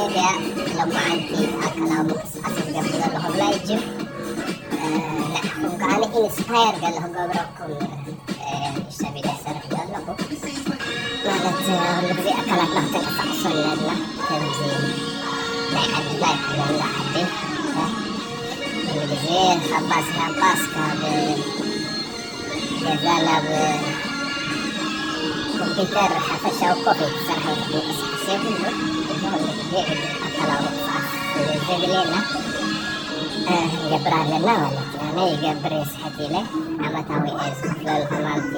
እዚኣ ሎማዓንቲ ኣካላዊ ምንቅስቃስ ዝገብር ዘለኹ ብላይ ጅም፣ እ፣ ንዓኹም ከኣ ኢንስፓየር ገለ ክገብረኩም፣ እ፣ ንእሽቶ ቪድዮ ሰሪሕ ዘለኹ። ማለት፣ እ፣ ኩሉ ግዜ ኣካላትና ክተንቀሳቕሶ ኣለና። ከምዚ ናይ ዓድና ኣይኮነን፣ ዓዲ፣ እ፣ ኩሉ ግዜ ካብ ባስ ናብ ባስ፣ ካብ ገዛ ናብ ኮምፒውተር ሓፈሻዊ ኮፍ ኢልካ ትሰርሖ ምንቅስቃስ የብሉን። እዚ ኩሉ ግዜ ኣካላዊ ምንቅስቃስ ስለ ዘድልየና፣ እ፣ ክንገብር ኣለና ማለት እዩ። ኣነ ይገብር እየ፣ ስሕት ኢለ ዓመታዊ እየ ዝኸፍለሉ፣ ከምቲ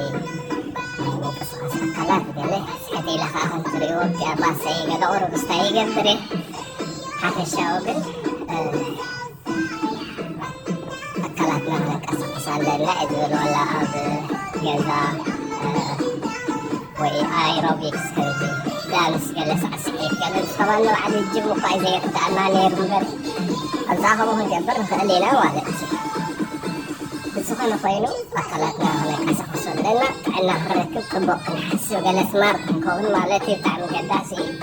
ናይ ምንቅስቃስ ኣካላት ገለ ስሕት ኢለ ከዓ ከምትርእይዎ ኣብቲኣ ባሰይ ገለ ቁሩብ ስታይ ይገብር እየ። ሓፈሻዊ ግን፣ እ፣ ኣካላትና ክነንቀሳቕስ ኣለና እየ ዝብል፣ ዋላ ኣብ ገዛ፣ እ፣ ወይ ኣኤሮቢክስ፣ ከምዚ ዳንስ ገለ ሳዕስዒት ገለ፣ ንስኻትኩም ንባዕሊ ጅም እኳ እዩ ዘይርድኣና ነይሩ እምበር፣ ኣብዛ ከምኡ ክንገብር ንኽእል ኢና ማለት እዩ። ብዝኾነ ኮይኑ ኣካላትና ክነንቀሳቕሶ ኣለና፣ ጥዕና ክንረክብ፣ ጽቡቕ ክንሓስብ፣ ገለ ስማርት ክንከውን ማለት እዩ። ብጣዕሚ ገዳሲ እዩ።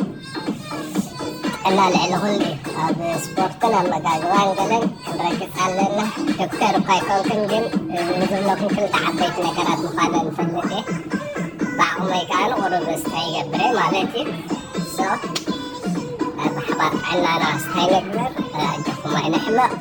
ጥዕና ልዕሊ ኩሉ እዩ። ኣብ ስፖርትን ኣመጋግባን ገለን ክንረግጽ ኣለና። ዶክተር እኳ ኣይኮንኩን፣ ግን፣ እ፣ ዝብለኩም ክልተ ዓበይቲ ነገራት ምዃነን እፈልጥ እየ። ብዓቕመይ ከኣ ንቑሩብ ስታይ ይገብር እየ ማለት እዩ። ሶ፣ እ፣ ብሓባር ጥዕናና ስታይ ንግበር። እ፣ ኣጆኹም ኣይንሕመቕ።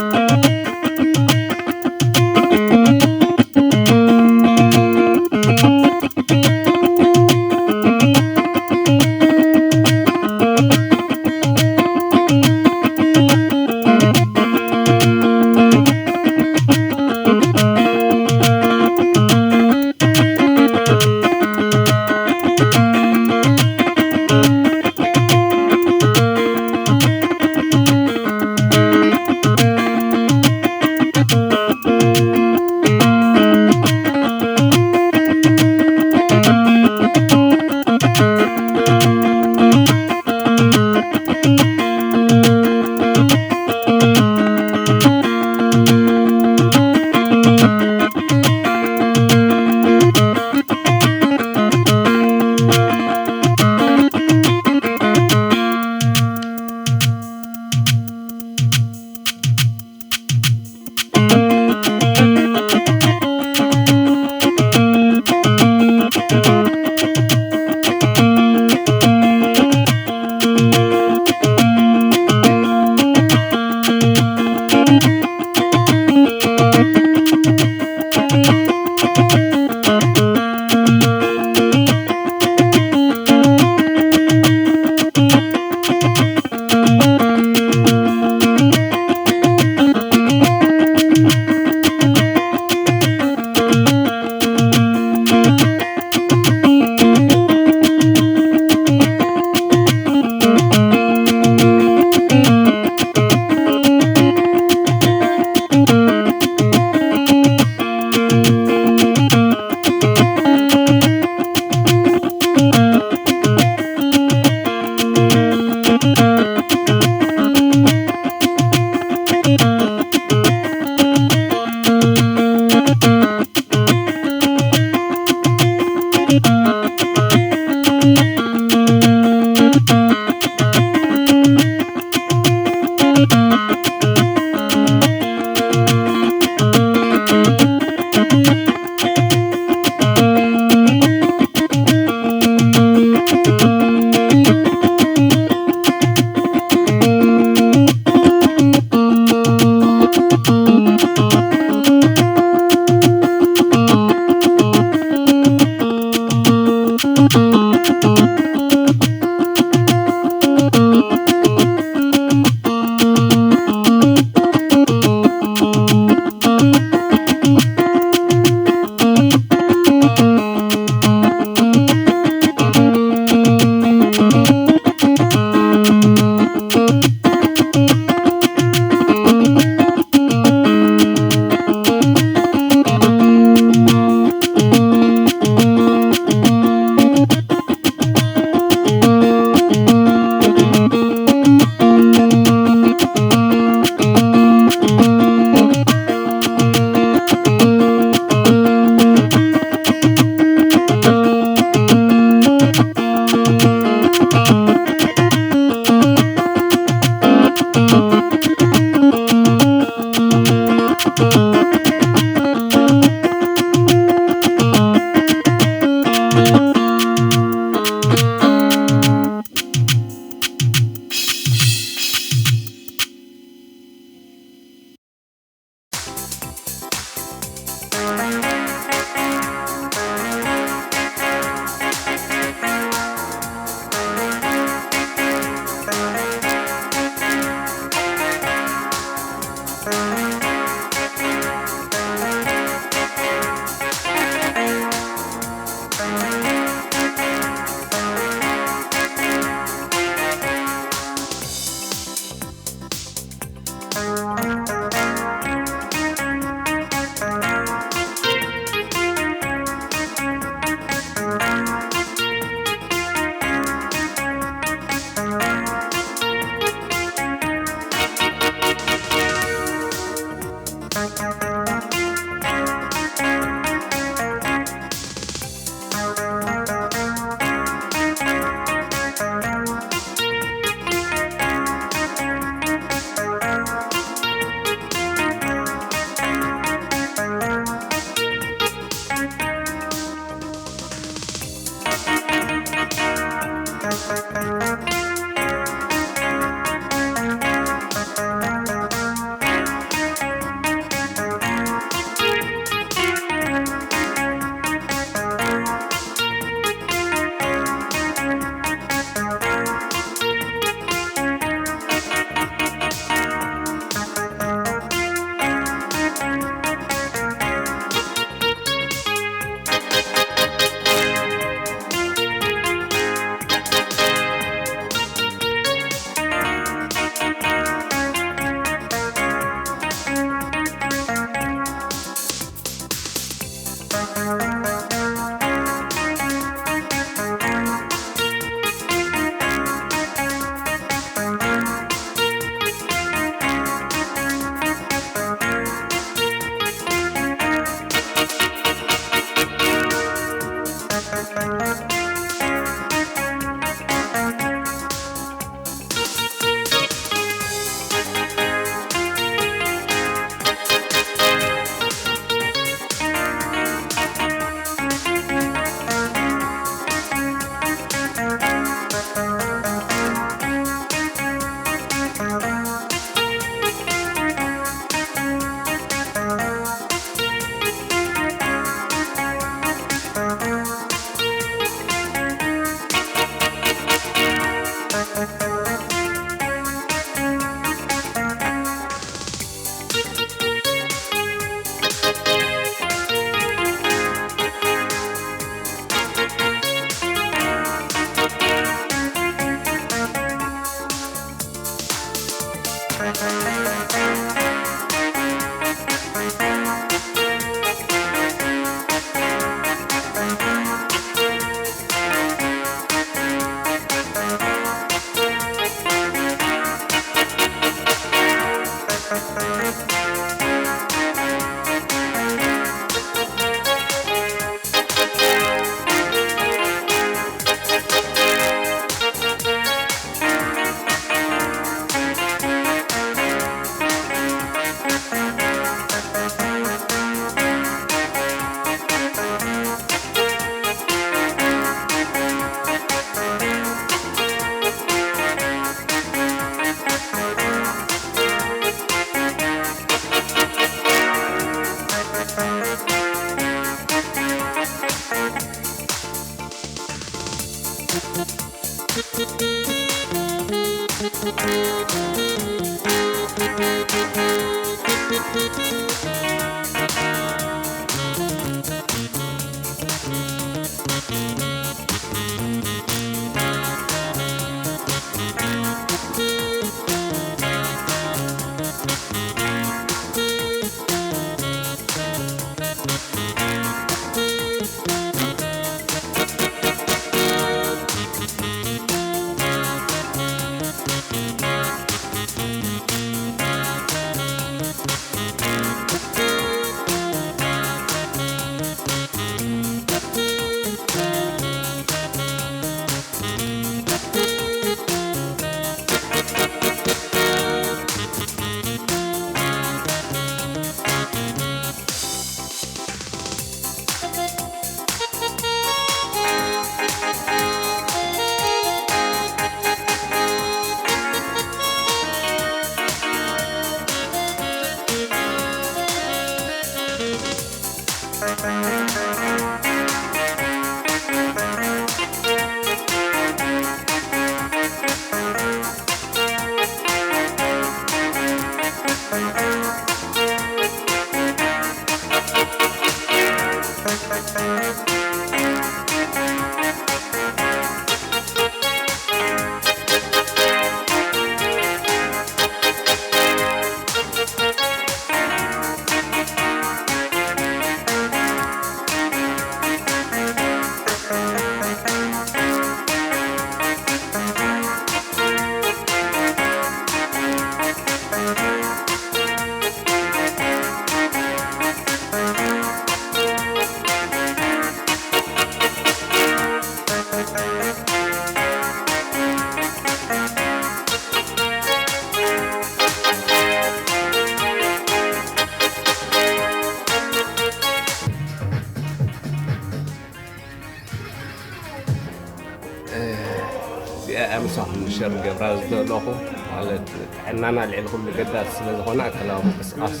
እዚኣ እያ ምሳኹም ንሸር ገብራ ዝደለኹ። ማለት ጥዕናና ልዕሊ ኩሉ ገዳሲ ስለ ዝኾነ ኣካላዊ ምንቅስቓስ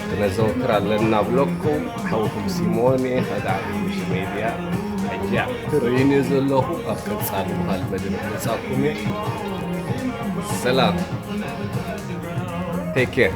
ክነዘውትር ኣለና ብለኩም። ሓውኩም ሲሞን እየ፣ ካብ ዳዕሮ ሓሙሽተ ሜድያ። ሕጂ ትርእዩኒ ዘለኹ ኣብ ቀጻሊ ብኻልእ መደብ ክመጻኩም እየ። ሰላም። ቴክ ኬር።